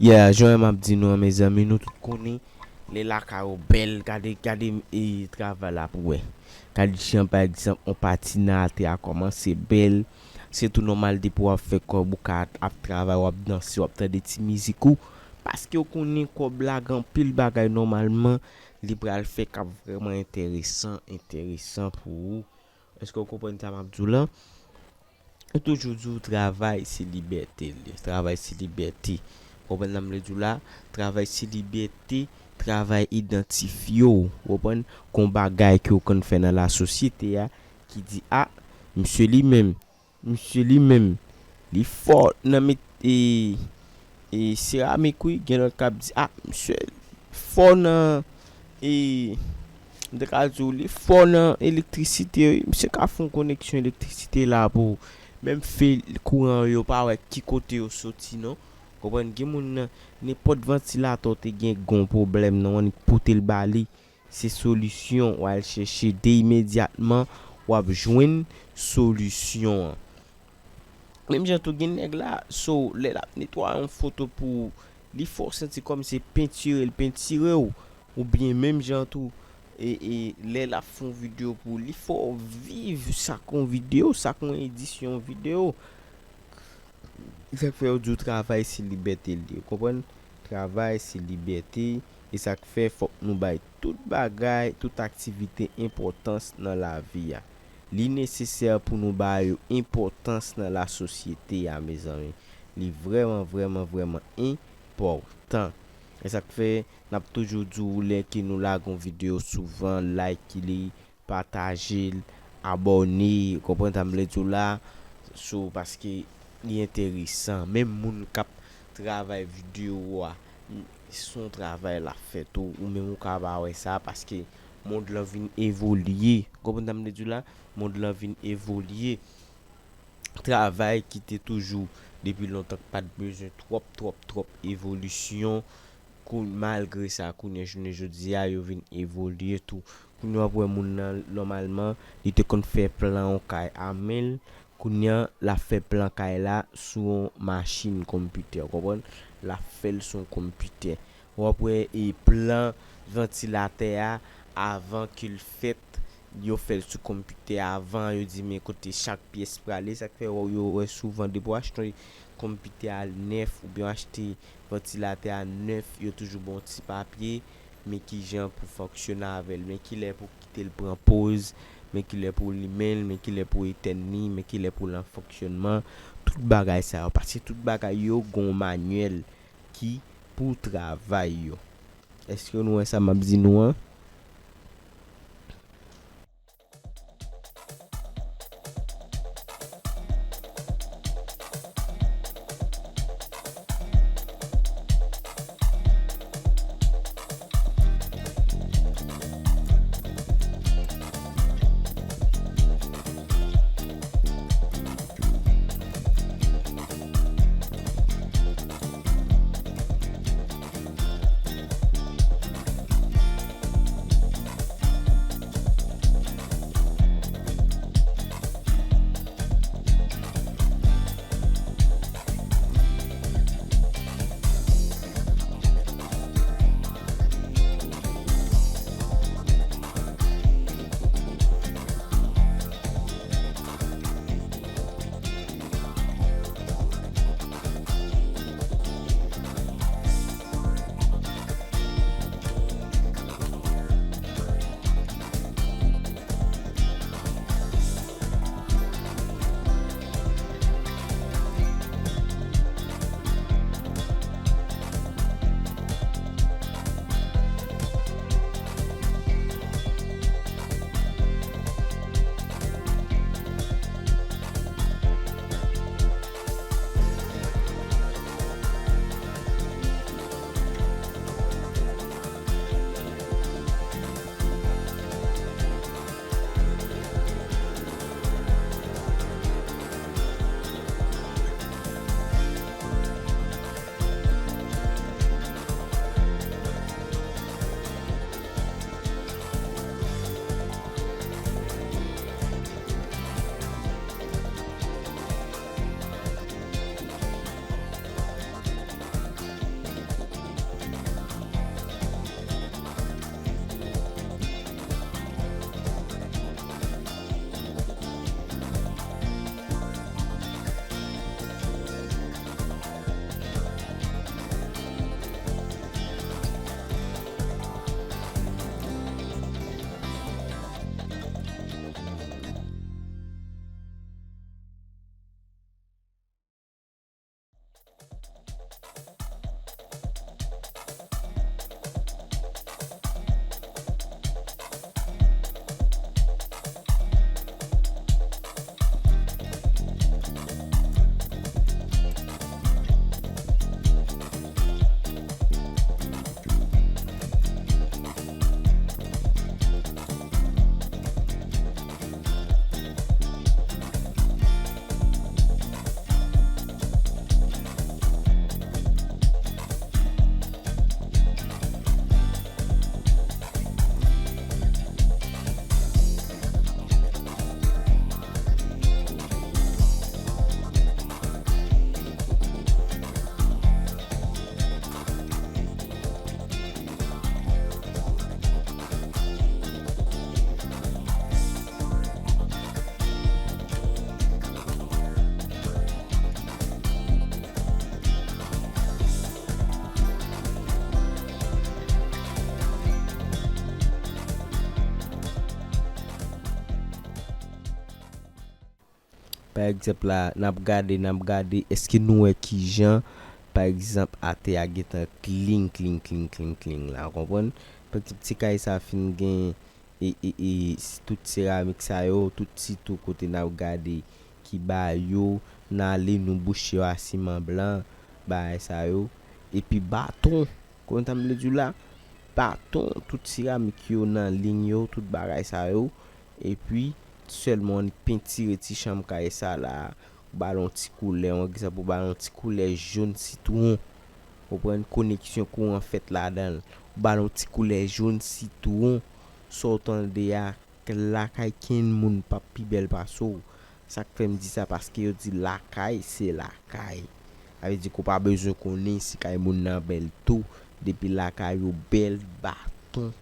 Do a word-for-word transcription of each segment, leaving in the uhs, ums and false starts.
Yeah, jan m ap di nou an, mezanmi, nou tout konnen lè lakay ou bèl, gade, gade, e, travay la pou wè. Gade jan, pa egzanp, on pati nan atè a kòmanse bèl. Se tou nòmal depi w ap fè kòb ou ka ap travay, w ap danse, w ap tande ti mizik ou. Paske w konnen kòb la gen anpil bagay nòmalman li pral fè k ap vrèman enteresan, enteresan pou ou. Èske w konprann sa m ap di w la? Yo toujou di w travay se libète l ye. Travay se libète. Konprann sa m vle di w la? Travay se libète, travay idantifye w. Konprann? Kon bagay ke w konn fè nan lasosyete a ki di, a, misye li menm, misye li menm, li fò nan met, e, e, seramik wi, gen lòt k ap di, a, misye fò nan, e, m te ka di w, li fò nan elektrisite wi, misye ka fè yon koneksyon elektrisite la pou ou. Menm fil kouran yo pa wè ki kote yo soti non. Konprann, gen moun nan, nenpòt vantilatè w te gen gon pwoblèm nan, w annik pote l ba li. Se solisyon w al chèche de imedyatman, w ap jwenn solisyon an. Menm jan tou gen nèg la, so, lè l ap netwaye yon foto pou ou, li fè w santi kòm se pentire l pentire w, oubyen menm jan tou, e, e, lè l ap fè yon videyo pou ou, li fè w viv sa k yon videyo, sa k yon edisyon videyo. Se sa k fè yo di w travay se libète l ye, konprann? Travay se libète, e sa k fè fòk nou bay tout bagay, tout aktivite enpòtans nan lavi a. Li nesesè pou nou ba yo enpòtans nan lasosyete a, mezanmi. Li vrèman, vrèman, vrèman enpòtan. E sa k fè n ap toujou di w lè ke nou lage yon videyo souvan, like li, pataje l, abòne, konprann sa m vle di w la, so, paske li enteresan. Menm moun k ap travay videyo a, se yon travay l ap fè tou, ou menm ou ka pa wè sa, paske mond lan vin evolye, konprann sa m vle di w la, mond lan vin evolye. Travay ki te toujou depi lontan k pa t bezwen twòp, twòp, twòp evolisyon, kou-, malgre sa, kounye a, jounen jodi a, yo vin evolye tou. Kounye a, w ap wè moun nan, nòmalman, li te konn fè plan yon kay a men l, kounye a, l ap fè plan kay la sou yon machin konpitè, w konprann? L ap fè l sou yon konpitè. W ap wè, e, plan vantilatè a, avan ke l fèt, yo fè l sou konpitè avan, yo di men kote chak pyès prale. Sa k fè w, yo wè souvan depi w achte konpitè a nèf oubyen w achte vantilatè a nèf, yo toujou ba w ti papye, men kijan pou fonksyone avè l, men kilè pou kite l pran poz, men kilè pou limen l, men kilè pou etèn li, men kilè pou l an fonksyònman, tout bagay sa yo, paske tout bagay yo gen yon manyèl ki pou travay yo. Èske nou wè sa m ap di nou an? Pa egzanp la, n ap gade, n ap gade, èske nou wè kijan, pa egzanp, atè a gentan clean, clean, clean, clean, clean la, w konprann? Pa egzanp, ti kay sa fin gen e, e, e, s- tout seramik sa yo, tout sitou kote n ap gade ki ba yo, n ale nou bouche yo a siman blan, bagay sa yo. Epi baton, konn sa m vle di w la? Baton, tout seramik yo nan liy yo, tout bagay sa yo. Epi sèlman w annik pentire ti chanm kay sa la, ou ba l yon ti koulè, yon egzanp, ou ba l yon ti koulè jòn sitwon. Ou konprann? Koneksyon kouran fèt ladan l. Ou ba l yon ti koulè jòn sitwon. Sa w tande a, lakay kenn moun p ap pi bèl pase w. Sa k fè m di sa, paske yo di lakay se lakay. Sa vle di ke w pa bezwen konnen si kay moun nan bèl tou. Depi lakay ou bèl, baton,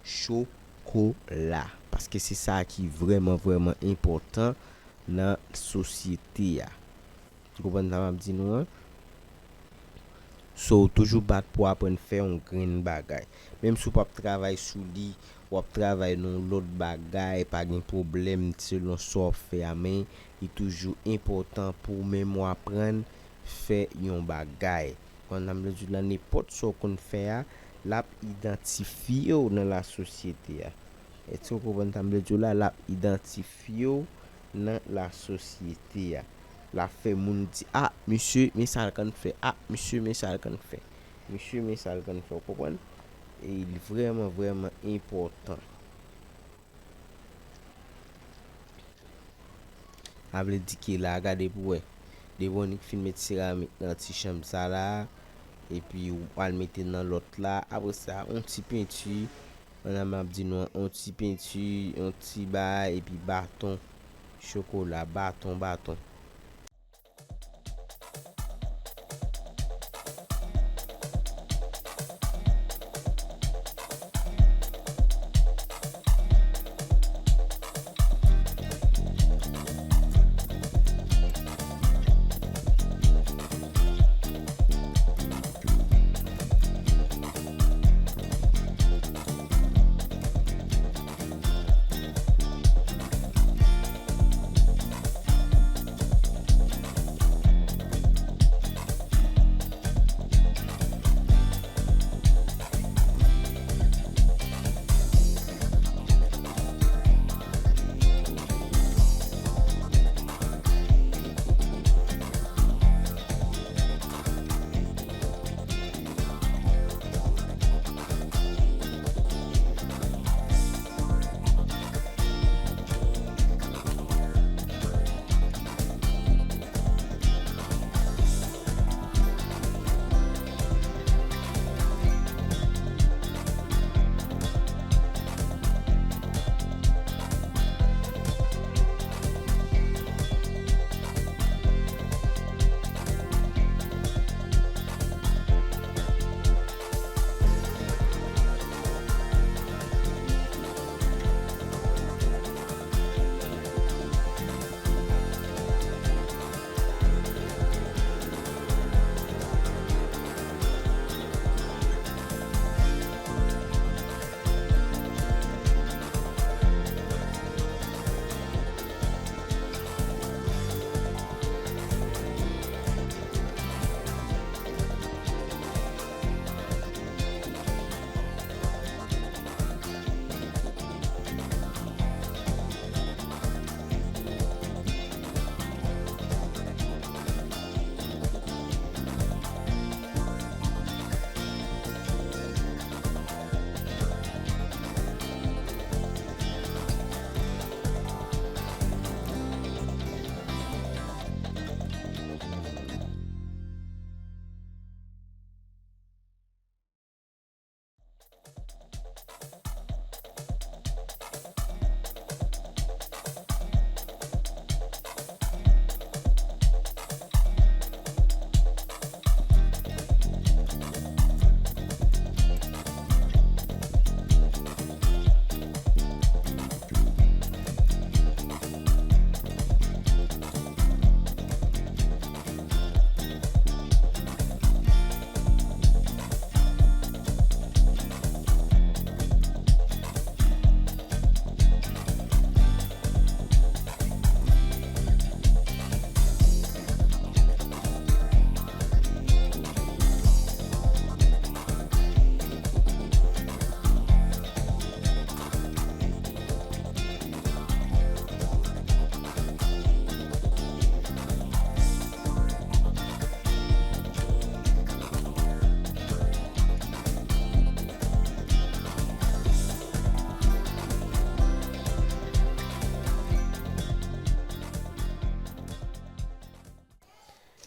chokola. Paske se sa ki vrèman, vrèman enpòtan nan sosyete a. Ou konprann sa m ap di nou an? So, toujou bat pou aprann fè yon grenn bagay. Menm si w p ap travay sou li, w ap travay nan yon lòt bagay, pa gen pwoblèm selon sa w ap fè a, men li toujou enpòtan pou w menm w aprann fè yon bagay. Konn sa m vle di w la, nenpòt sa w konn fè a, l ap idantifye w nan lasosyete a. Èske w konprann sa m vle di w la? L ap idantifye w nan lasosyete a. L ap fè moun di, "A, misye, men sa l konn fè. A, misye, men sa l konn fè. Misye, men sa l konn fè." Ou konprann? E li vrèman, vrèman enpòtan. Sa vle di ke la, gade pou w wè. Depi w annik fin met seramik nan ti chanm sa la, epi w al mete nan lòt la. Apre sa, yon ti penti, Ann, m ap di nou, yon ti penti, yon ti bagay, epi baton chokola, baton, baton.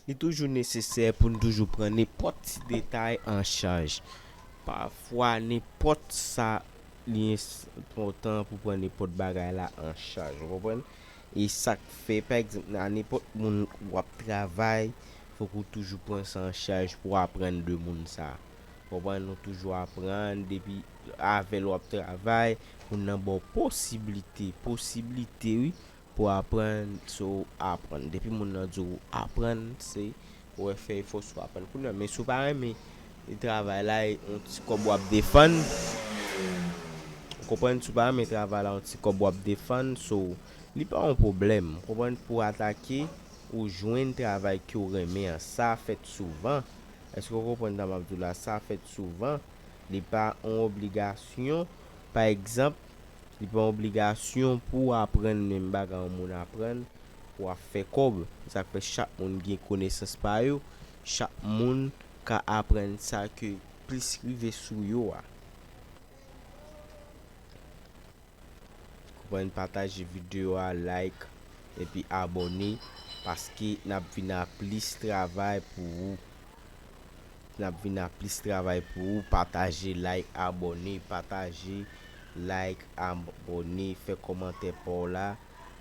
Li toujou nesesè pou n toujou pran nenpòt ti detay an chaj. Pafwa, nenpòt sa, li enpòtan pou pran nenpòt bagay la an chaj, ou konprann? E sa k fè, pa egzanp, nan nenpòt moun w ap travay, fòk ou toujou pran sa an chaj pou aprann de moun sa. Ou konprann? Nou toujou aprann, depi avè l w ap travay, moun nan ba w posiblite, posiblite, wi, pou aprann, so aprann. Depi moun nan di w aprann, se ou wè fè efò sou aprann. Kounye a, men si w pa renmen travay la, e yon ti kòb w ap defann, ou konprann, si w pa renmen travay la, yon ti kòb w ap defann, so li pa yon pwoblèm, ou konprann, pou atake ou jwenn travay ke w renmen an. Sa fèt souvan. Èske w konprann sa m ap di w la? Sa fèt souvan. Li pa yon obligasyon. Pa egzanp, li pa yon obligasyon pou w aprann menm bagay yon moun aprann pou w ap fè kòb. Se sa k fè chak moun gen konesans pa yo. Chak moun ka aprann sa ke plis rive sou yo a. Konprann, pataje videyo a, like, epi abòne, paske n ap vin a plis travay pou ou. N ap vin a plis travay pou ou. Pataje, like, abòne, pataje, like, abòne, fè kòmantè pa w la.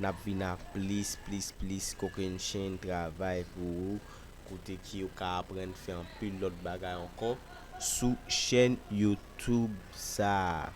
N ap vin a plis, plis, plis kokennchenn travay pou ou, kote ke ou ka aprann fè anpil lòt bagay ankò sou chèn YouTube sa a.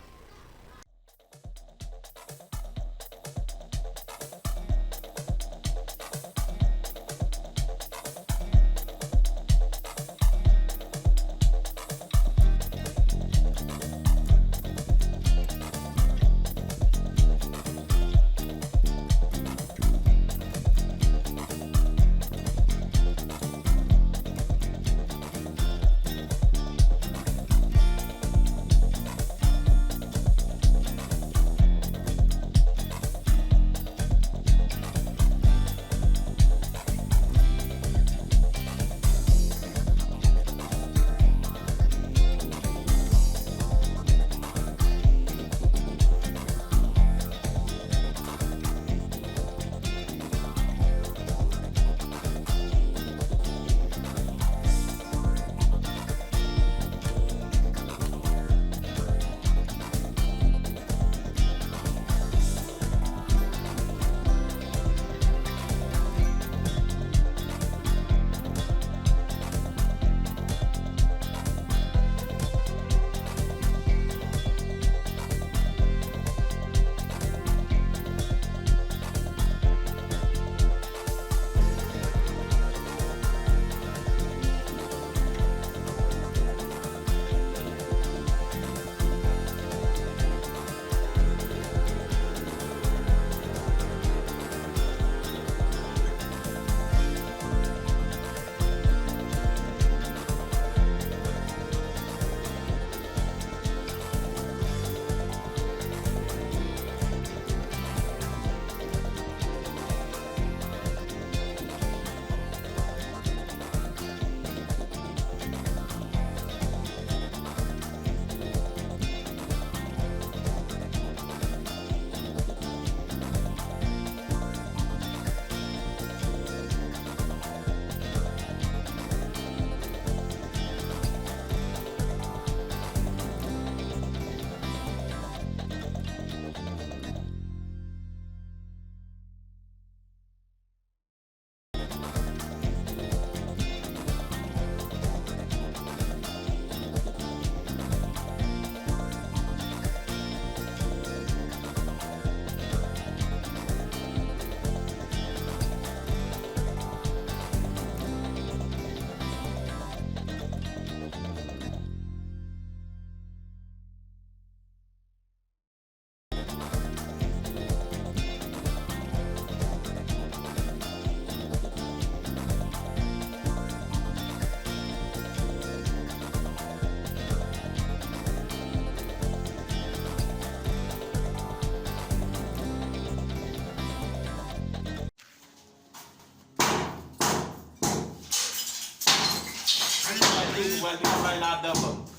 Ann bay li, ou pral travay ladan, ban m.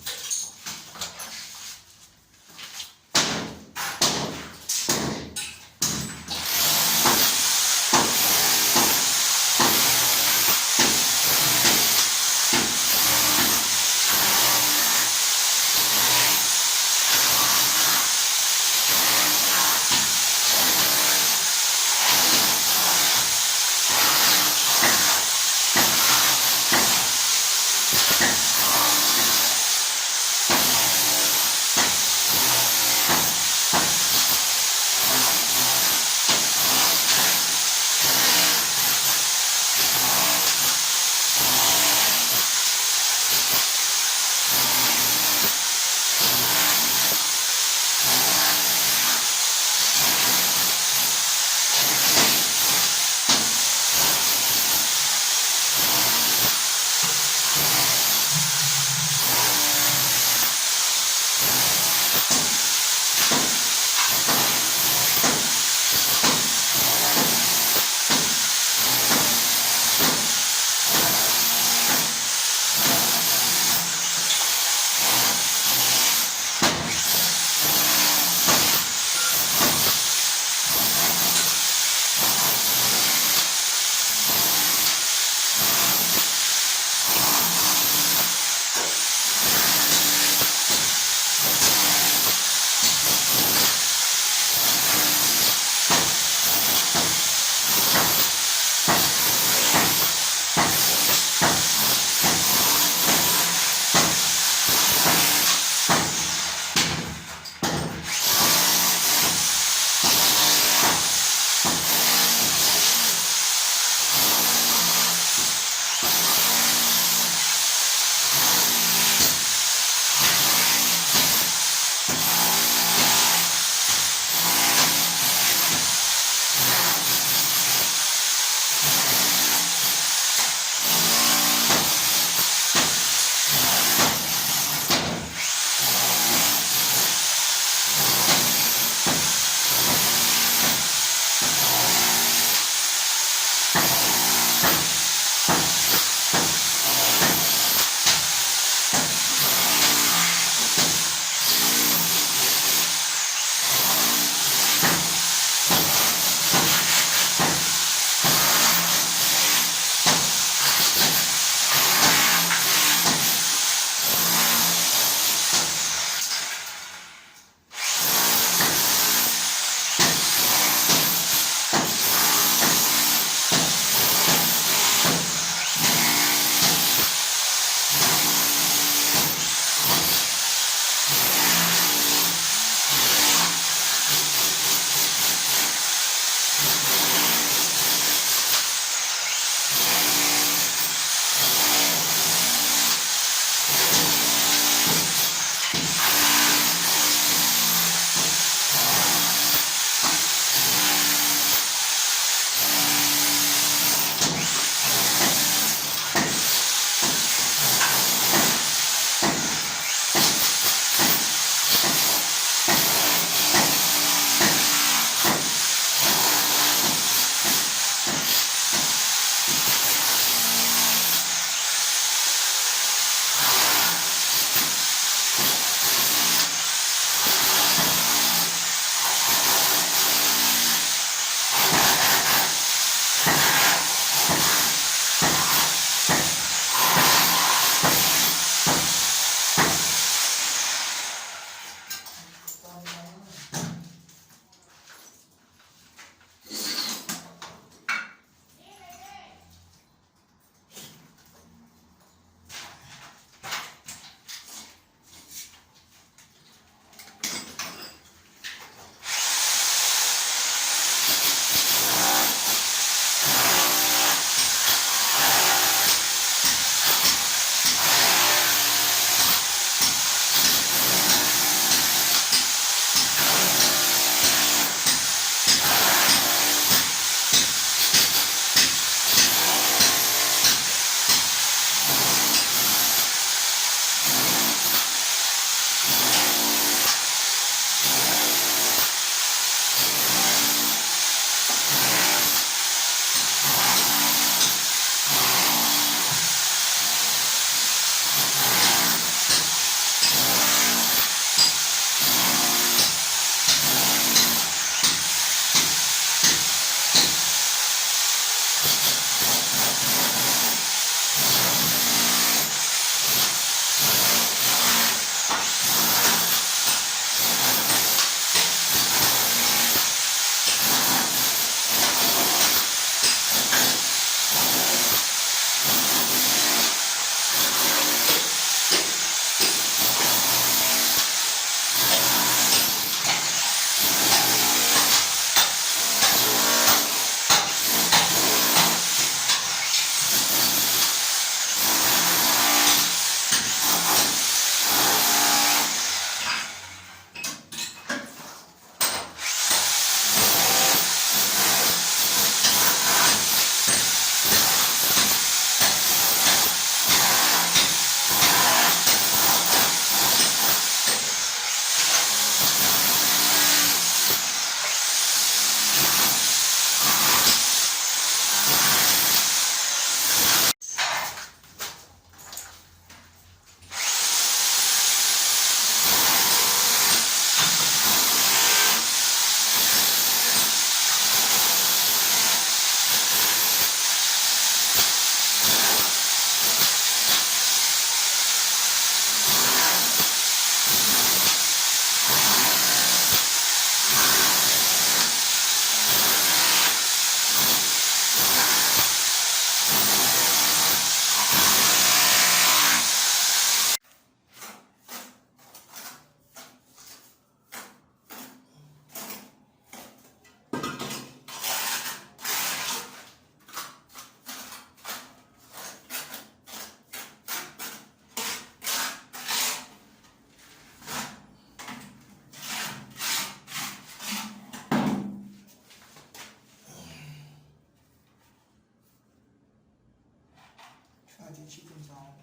Chicken sa yo.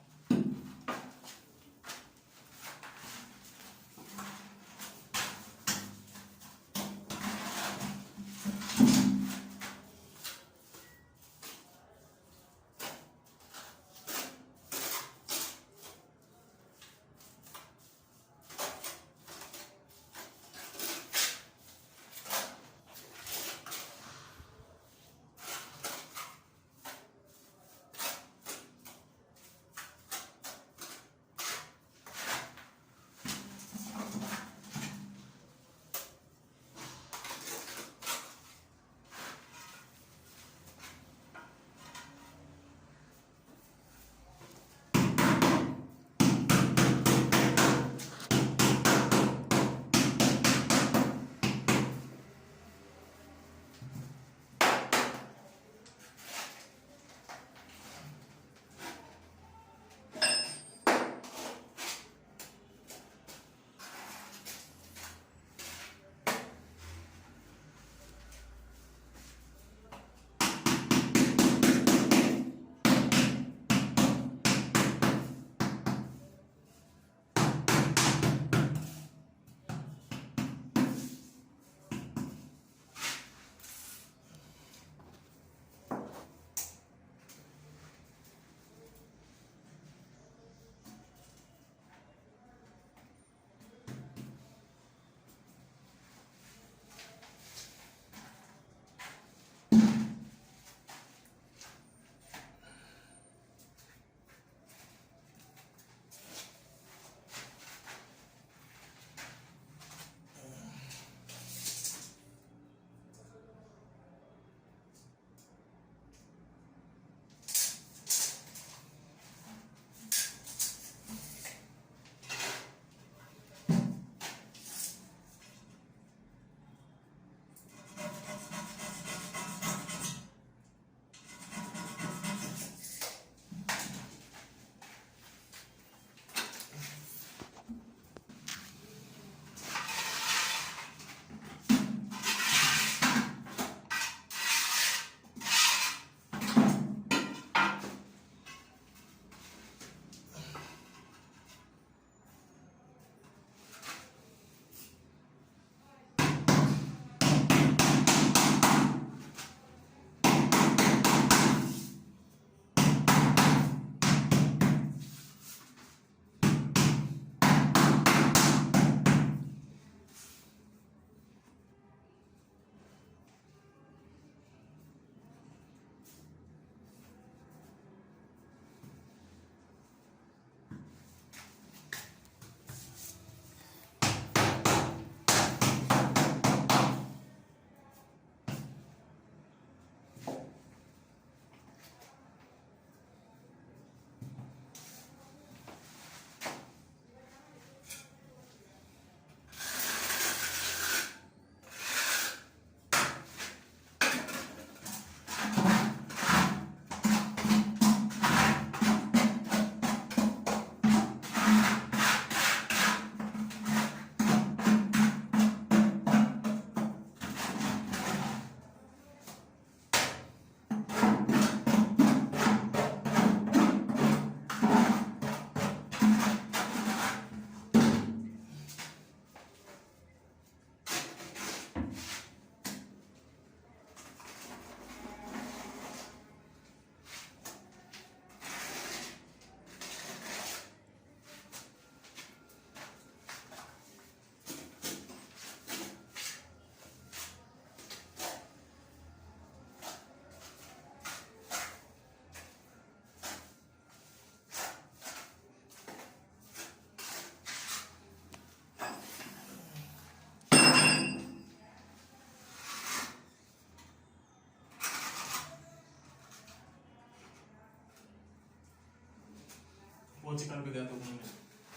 Bon, ti kalite gato pou mwen.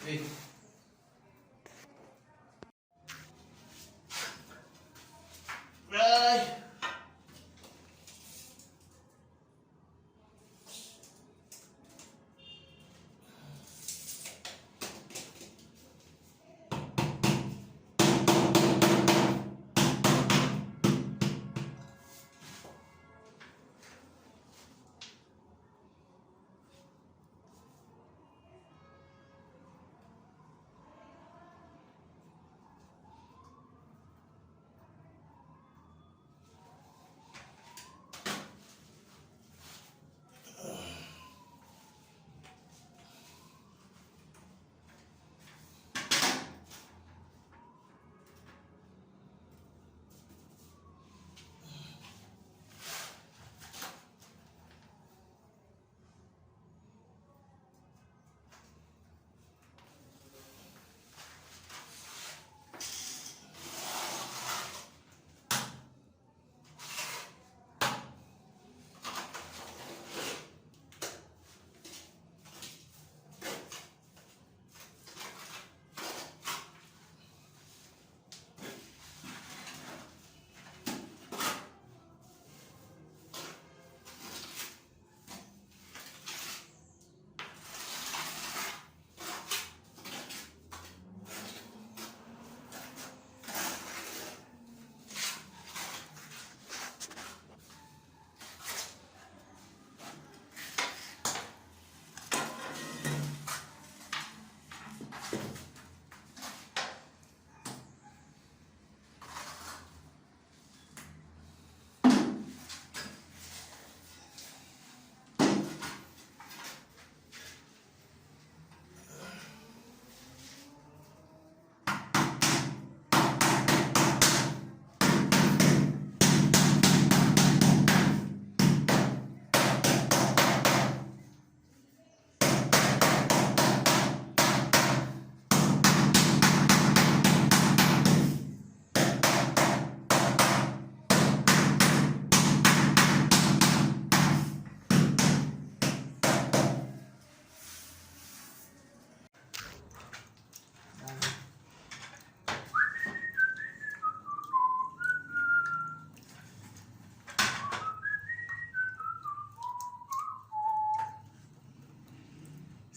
Hey. Ay.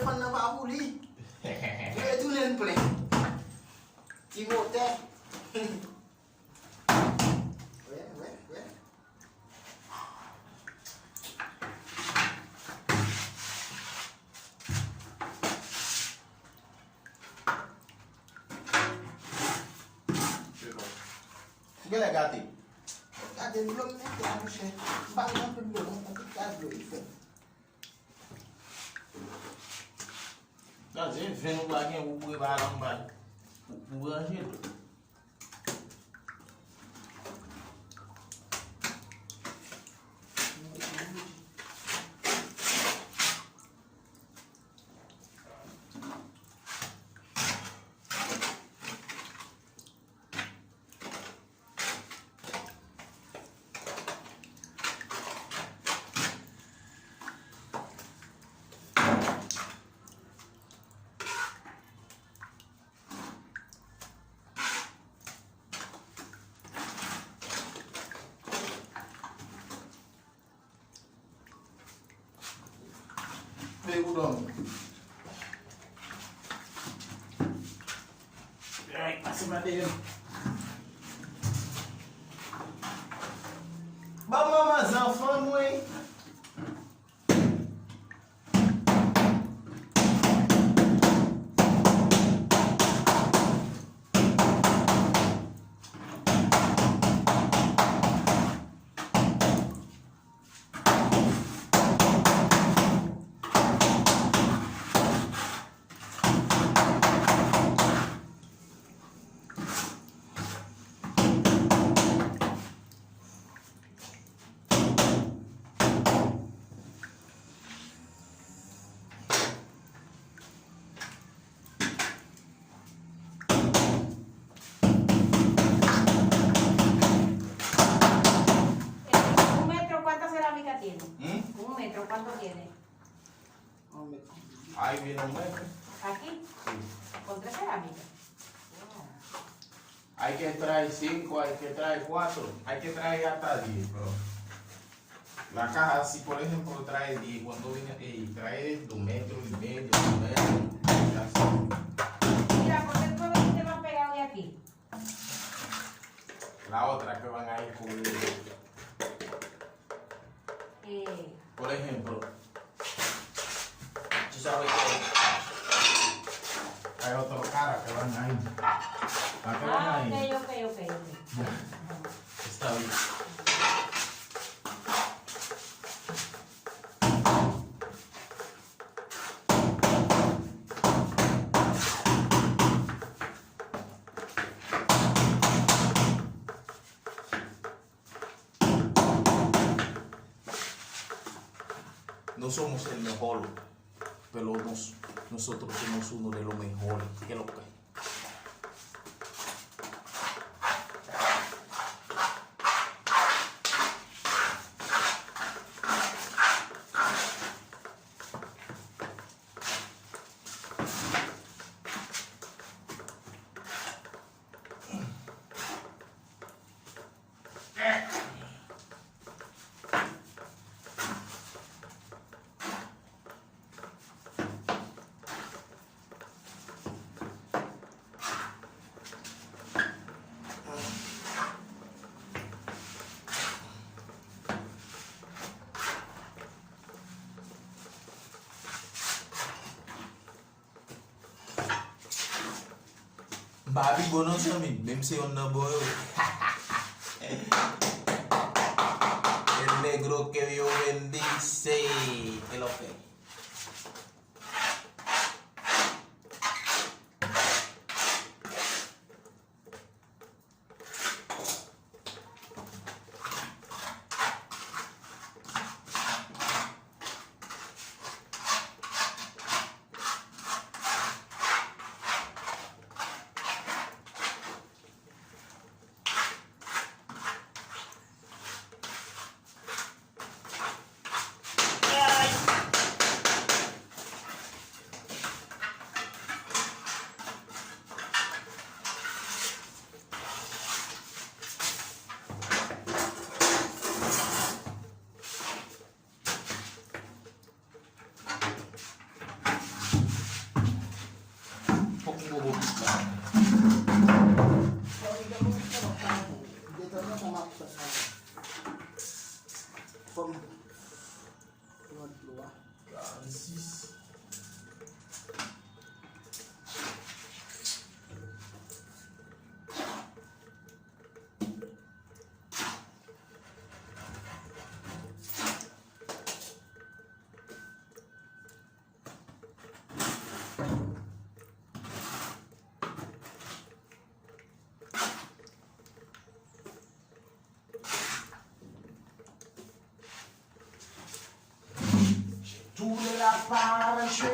defann nan pa pou li. Nou retounen n plen. Ti motè. Wè, wè, wè. Ou genlè gate. Gate dlo m mete a, monchè. M pa gen anpil dlo non, se tout kras dlo li fè. Gade, se venn ou pa gen pou prepare anba pou, pou ranje dlo. Veye pou dòmi. Ay, pase pa dèyè m. Ban m manman zanfan mwen. ¿Cuánto tiene? Ay, vino un mes. ¿Aquí? Sí. Con tres ceramitas. Wow. Hay que traer cinco, hay que traer cuatro, hay que traer hasta diez, pero la caja, si por ejemplo trae diez, cuando viene, ey, trae dos metros y medio, dos metros, y así. Mira, ¿por qué tú no me dijiste más pegado de aquí? La otra que van a ir con Eh, Por ejemplo, tú sabes que hay otro cara que van ahí. ¿A qué van Ah, ahí? Ok, ok, ok, ok. Ya, está bien. No somos el mejor, pero nos- nosotros somos uno de los mejores. ¿Qué es lo que? M pa pi bon non, zanmi, menm se yonn nan bon yo. El negro que Dios bendice. E lòt fè. Fòk m gwo bobit la. Fò m pran dlo a. Karannsis. Tous les la pa ranje.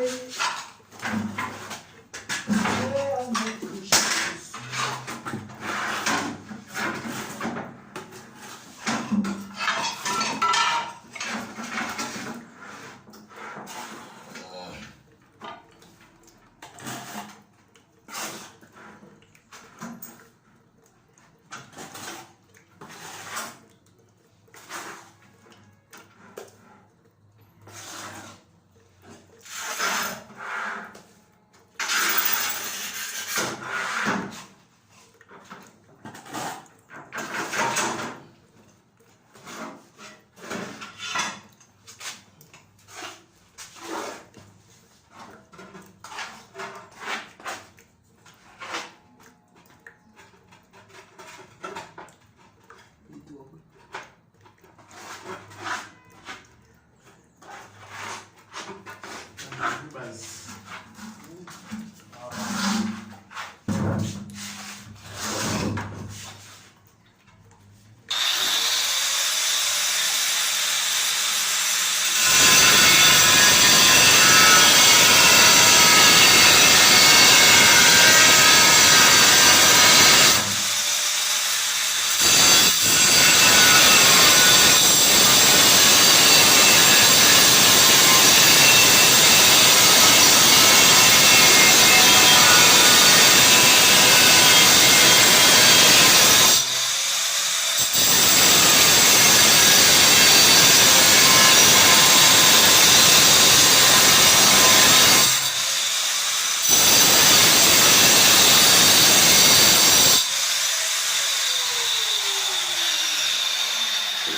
Ban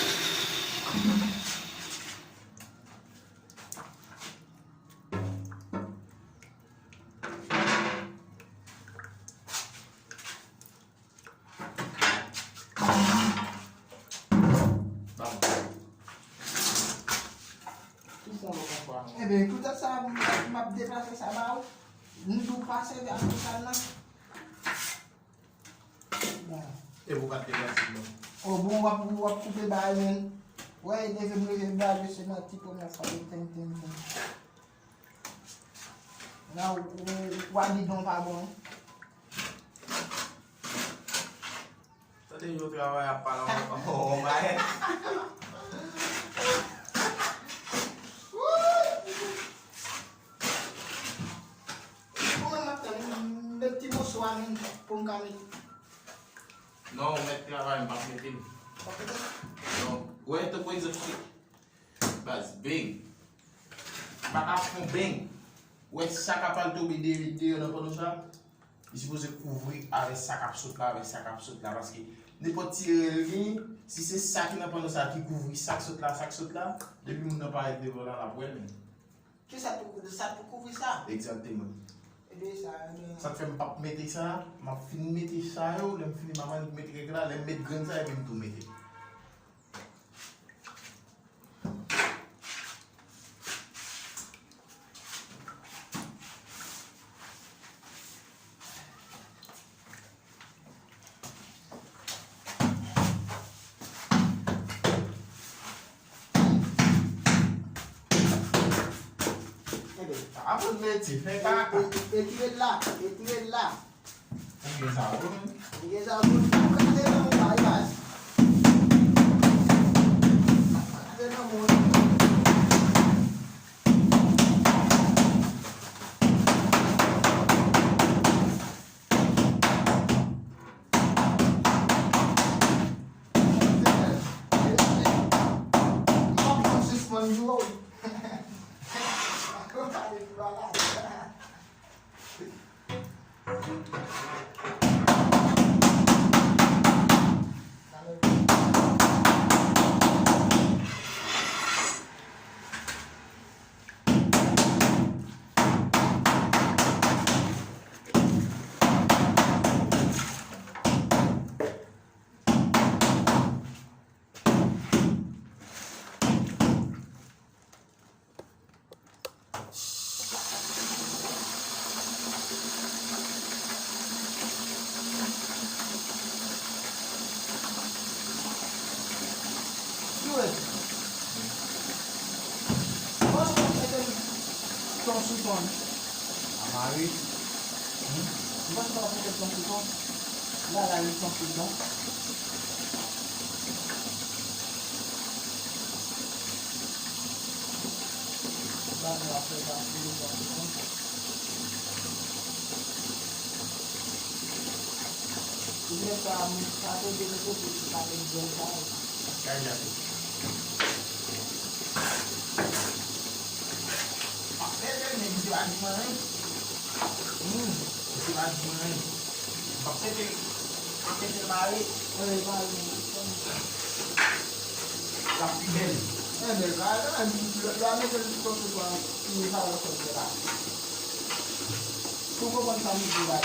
m. Tou fon lò konsa. Ebyen, koute sa, m ap deplase sa ba ou. M di w pase avèk sa nan. Bon. E pou w pa t deplase l non. O bon, w ap, w ap koupe bagay, men. Wè, e leve m leve bagay, se nan ti premyè fwa, ten, ten, ten. Nan, ou, ou, ou a di non pa bon. Tande yo travay ap pale an, an, an mayè. Bon, mwen, m ap tann, m met ti moso a menm pou m ka met. Non, ou mèt travay, m p ap mete l. Non. Ou wè, tankou egzanp, Baz, beng. M pa ka fè yon beng. Ou wè sa k ap al tonbe de, deyò nan panno sa? Li sipoze kouvri avè sa k ap sot la, avè sa k ap sot la. Paske nenpòt ti erè l genyen, si se sa ki nan panno sa ki kouvri sa k sot la, sa k sot la, depi moun nan parèt devan w la, l ap wè l menm. Ki sa pou, sa pou kouvri sa? Egzakteman. Ebyen, sa, ebyen. Sa k fè m p ap mete sa, m ap fin mete sa yo, lè m fini m ap annik mete kèk la, lè m met grenn sa, epi m tou mete. Ebyen, aprann metye, fè kaka. E, e, etire l la, etire l la. Ou gen sa tou menm? M gen sa tou. Gade nan mwen, bay baz. Gade nan mwen. M p ap janm sispann jwe. Kiwès? Ou panse w ap mete l ton sou ton? A mare. Hmm? Ou panse w ap mete l ton sou ton? La, la, li ton sou ton. Oubyen sa, sa te gen kote ki pa gen jèl sa yo. Kay la tou. Ap fè jèl, men misye pa di mwen anyen. Hmm, misye pa di mwen anyen. M ap teke, m ap teke mare. L ap pi bèl. Enben, pa gen anyen, lè, lè a mete l sou kontoutwa, fini sa w ap fè la. Si w konprann sa m di la.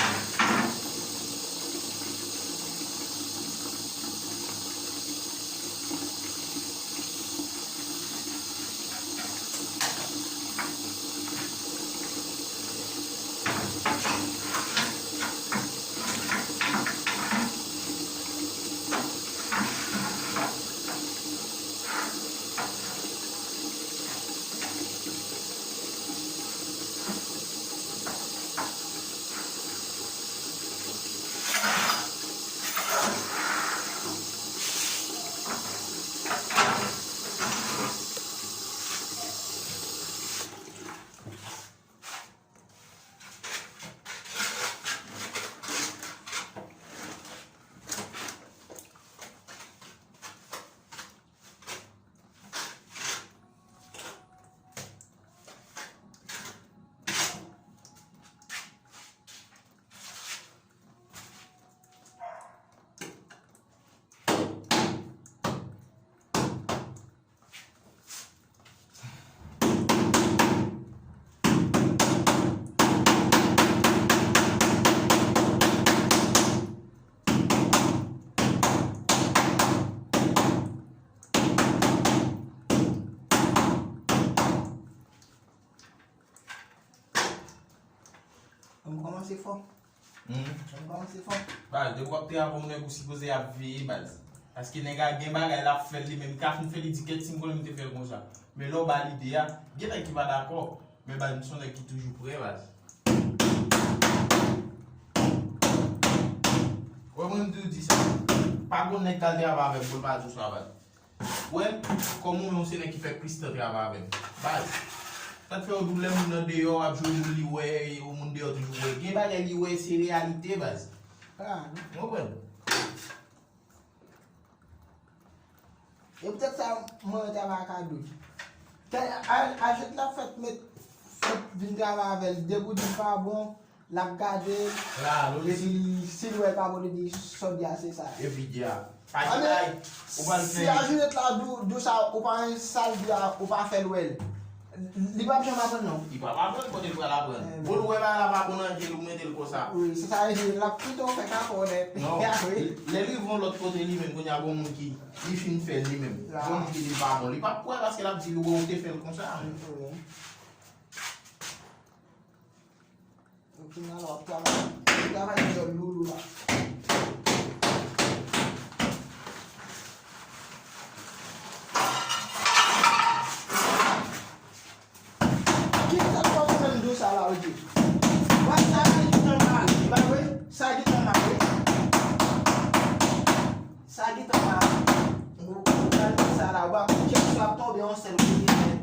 Se fò. Hmm. Ann kòmanse fò. Baz, depi w ap travay yon nèg ou sipoze ap veye, baz. Paske nèg la gen bagay l ap fè l li menm, li ka fin fè li di kèt si m konnen m te fè l konsa. Men lè w ba lide a, gen nèg ki pa dakò. Men baz, m se yon nèg ki toujou prè, baz. Wè mwen m toujou di sa. Pa gon nèg k al travay avè m pou l pa di w sa, baz. Wè, kòm ou menm se nèg ki fè Kristan travay avè m. Baz, sa k fè yo di w lè moun nan deyò ap jwe boul li wè, ou moun deyò toujou wè. Gen bagay li wè, se reyalite, baz. Ah, non. Ou konprann? E poutèt sa, mwen travay ak Ado. Kè, a, a jwèt la fèt met, fèt vin travay avè l. Depi w di l pa bon, l ap gade l. Epi si l wè l pa bon, li di sòlda se sa. Epi di a. Pa gen bagay, ou pral fè. Si a jwèt la di w, di w sa, ou pa renmen sa l di a, ou pa fè l wè l. Li p ap janm aprann non. Li p ap aprann kote l pral aprann. Bon, l wè bagay la pa bon nan je l, ou mete l konsa. Wi, se sa l di, l ap pito fè kakò nèt. Non. Lè l rive yon lòt kote li menm, kounye a gon moun ki, li fin fè l li menm. Gon moun ki di l pa bon. Li p ap kwè paske l ap di l wè ou te fè l konsa. Wi. Ou fin al w ap travay, travay dyòl loulou la. Ki sa k fè w menm dou sa la, oke? Wè sa ki tan mal, pa vre? Sa ki tan mal, wi. Sa ki tan mal. Ou, ou pral di sa la, w ap kèk swa ap tonbe yon sèl kote nèt.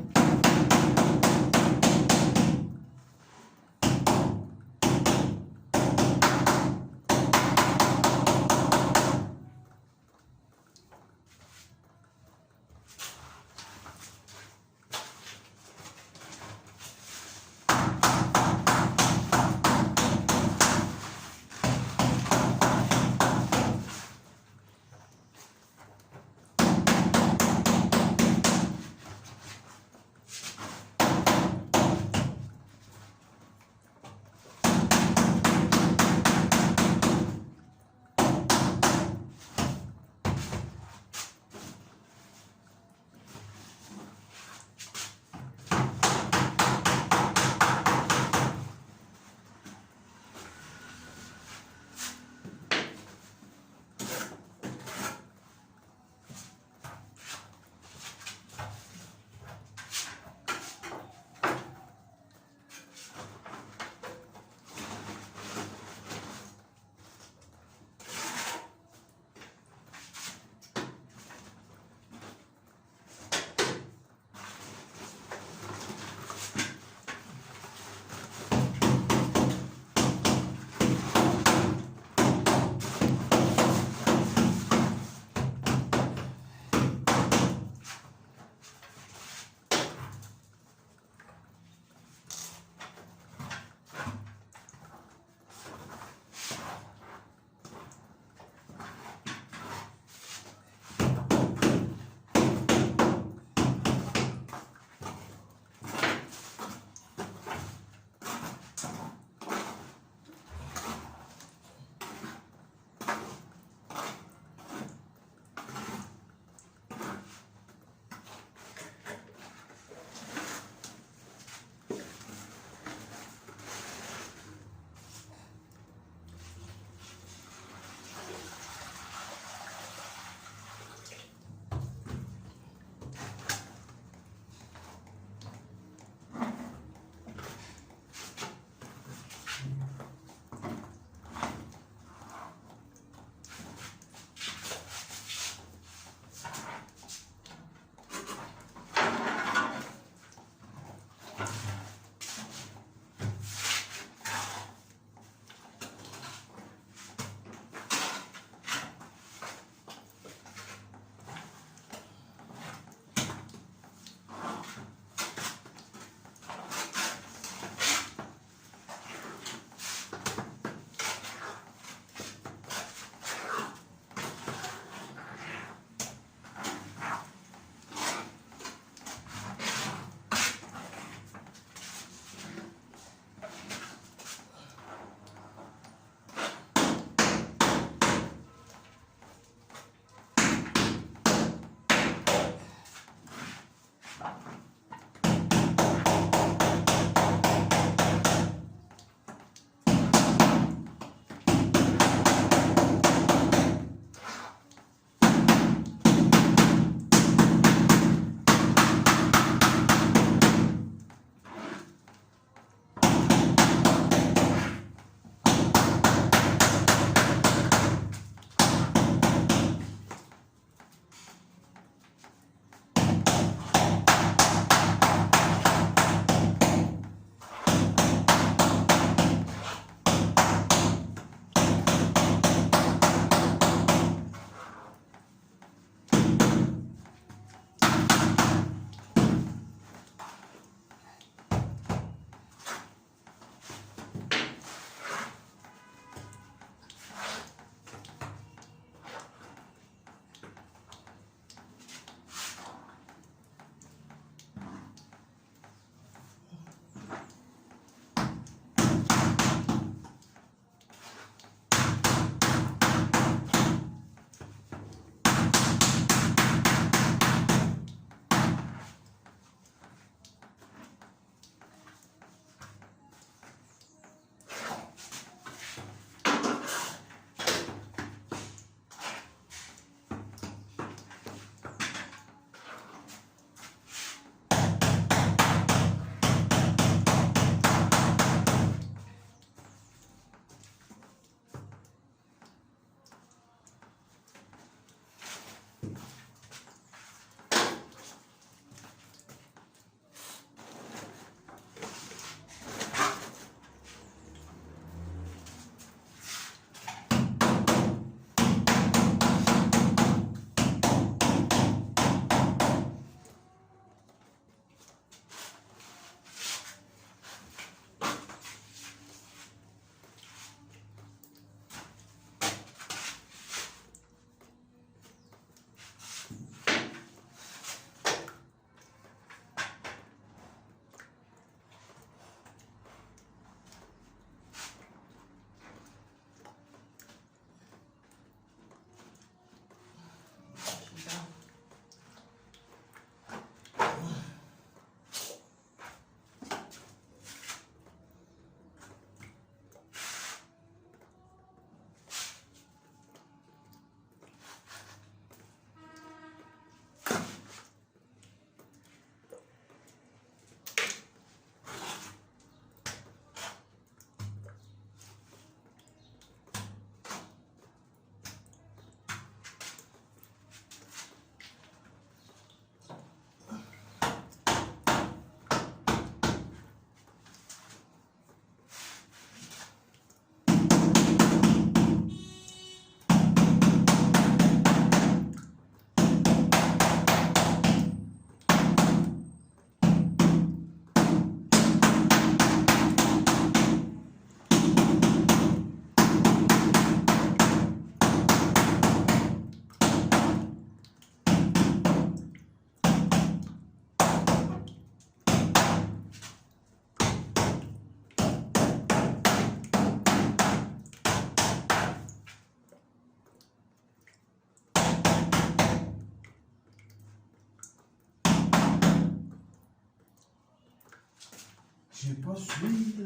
Je pense, oui.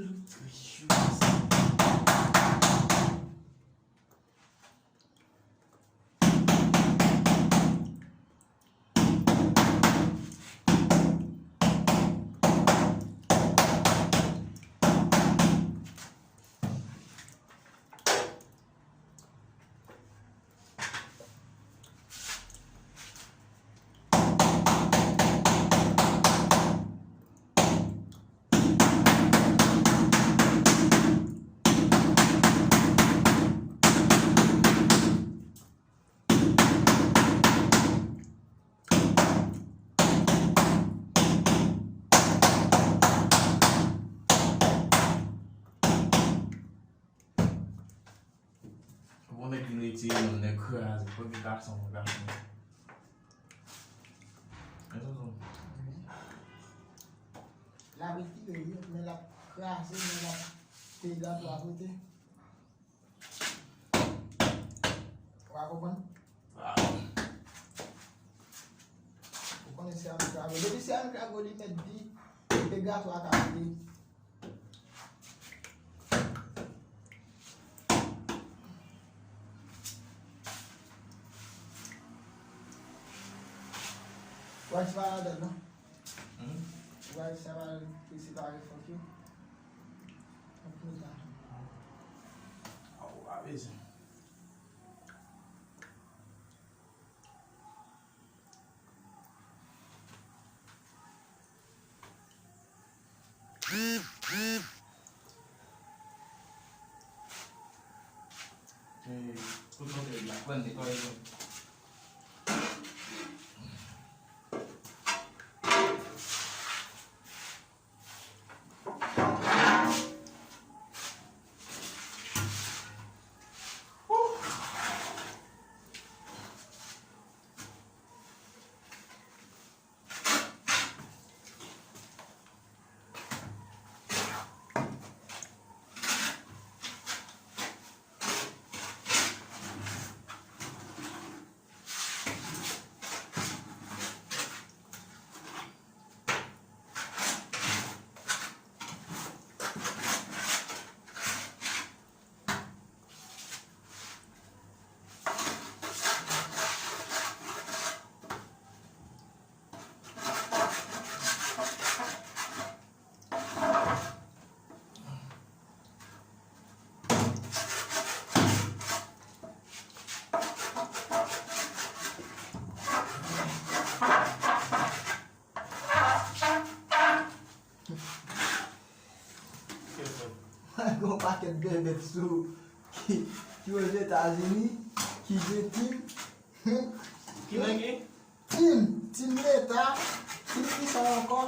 Bon, nèg ki retire moun, nèg kraze. Fòk gason, gason. Men tonton. L ap retire, wi, men l ap kraze, men l ap peye gato a kote. Ou pa konprann? Waw. Ou konnen se Ami Kago. Depi se Ami Kago, li mèt di, peye gato a ka peye. Wè, se pa ladan, non? Hmm? Wè, se pa, se pa refòk yo. Anpil tan. Aw, pa bezwen. Eh, tout kote la, pran netwaye yo. Gen yon pakèt bèbèt sou ki, ki Ozetazini, ki gen tim. Ki nèg li? Tim, tim leta, tim kisa ankò,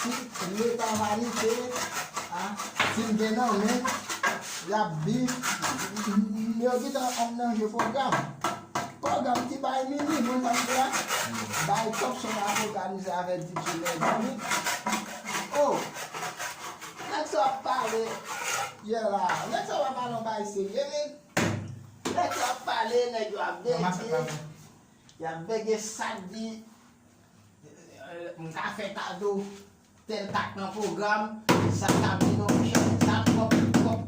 tim leta vanite, a, tim gen nan men, y ap viv, yo gentan ap nan jwe pwogram. Pwogram ki bay Mimi, moun sa m di la, bay Top Son ap òganize avèk D J Lèzimi. Oh! Nèg sa ap pale yè la, nèg sa ap pale yon bagay serye, men. Nèg yo ap pale, nèg yo ap bege. Y ap bege, sa k di, eh, m ka fè kado tèl kat nan pwogram, sa k ap di non, sa twòp, twòp,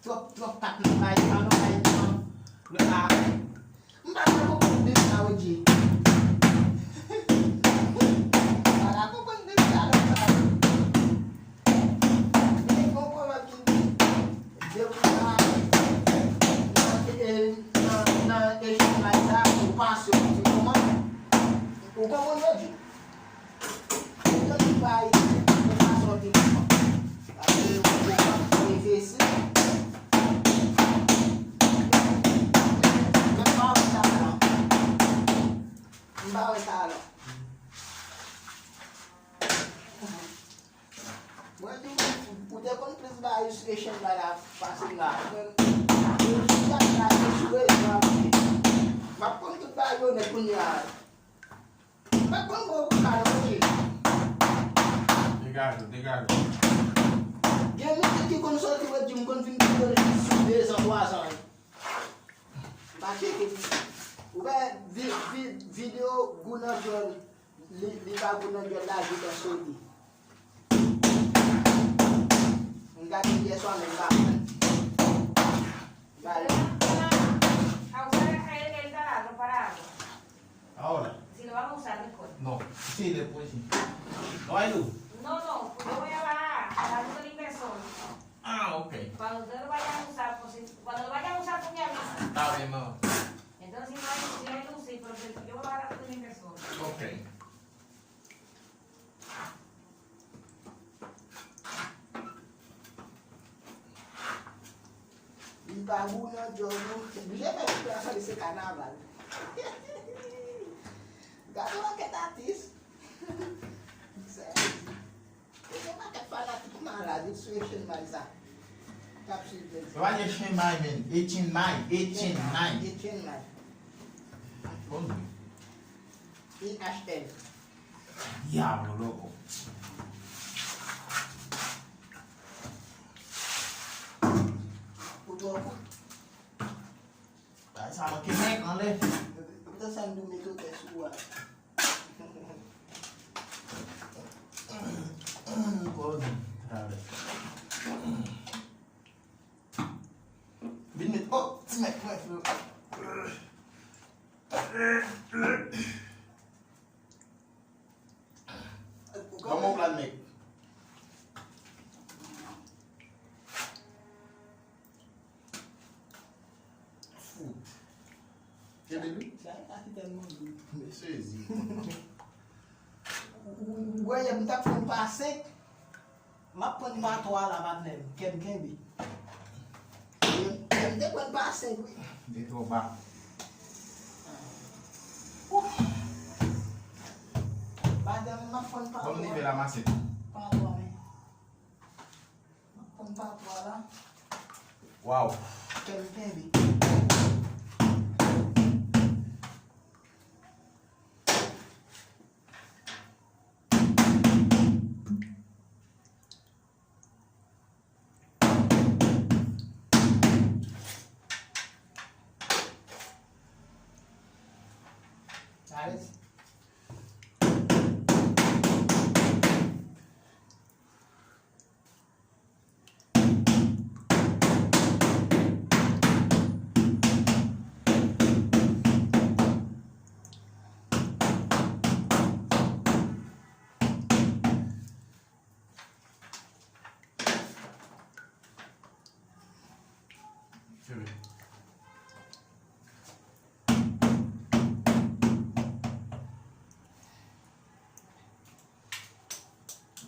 twòp, twòp kat nan bay, pa nan bay nan, nan, ah, m pa ka konprann bib sa, Wedji. M pa ka konprann bib sa, non, sa. Men gon pwovèb ki di, depi nan, nan, nan, nan echanj sa, ou pase, ou di kòman, ou konprann yo di. Yo di bay, ou pase, ou di kòman. Paske ou pwofesi. Men m pa wè sa la. M pa wè sa la. Mwen di w, ou te konn plis bagay sou echanj bagay la pase m la. Men, yo jis ap la echwe, yo ap di. M ap konn tout bagay yo nèt kounye a. M pa t konn gwo bagay non, wi. Degaje w, degaje w. Gen mizik ki konn soti, Wedji, m konn fin tande l jis sou dezan, twazan. M pa tcheke. Ou wè vi-, vi-, videyo Gou nan Djòl. Li, li pa pou nan djòl la, li pa soti. M gade yè swa, men m pa konn. Bal. A usar el, el taladro para algo. Ahora. Si lo vamos a usar después. No. Sí, después sí. No hay luz. No, no, yo voy a bajar a la luz del inversor. Ah, ok. Cuando ustedes lo vayan a usar, pues, si- cuando lo vayan a usar, tú me avisas. Está bien, mamá. Entonces, si no hay, si no hay luz, sí, pero si- yo voy a bajar a la luz del inversor. Ok. Li pa gou nan djòl non. Li blije fè tout sa, li se kanaval. Gade yon pakèt atis. Sèzi. E gen pakèt fanatik malad, yo sou Echenmay sa. K ap swiv Yo pa di Echenmay, men. Echenmay, Echenmay. Echenmay. Bon. E H L. Diablo, loco. Ou twò kout. Bagay sa manke nèg anlè. Poutan sa m di w mete w tèt sou a. Bon, travès. Vin met, oh, ti nèg mwen, frè. Ban m yon plat mèk. Fout. Kenbe wi. Sa e pa ki tèlman dou. Men sezi. Ou wè, yè m t ap pran pa senk. M ap pran pa twa la, patnè m. Kè m kenbe. Yè m te pran pa senk, wi. De twa ba. Ouf. Patnè m, m ap pran pa twa. Ban m nivo la, maset. Pa twa, men. M ap pran pa twa la. Waw. Kè m kenbe. Alèz.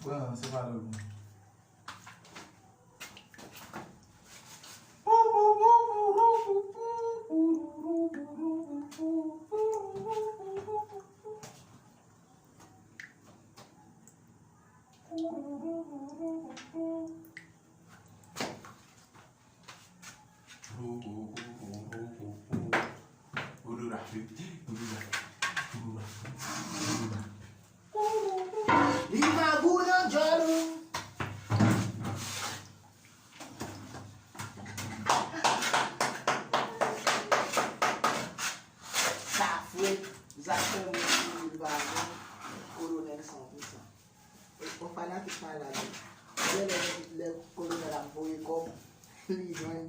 Bon, se pa lòt bon. Li pa gou nan djòl ou. Sa fre, zafè mwen sou li pa bon, Kolonèl san pou san. Yon fanatik malad. Lè, lè, lè Kolonèl ap voye kòb, li jwenn.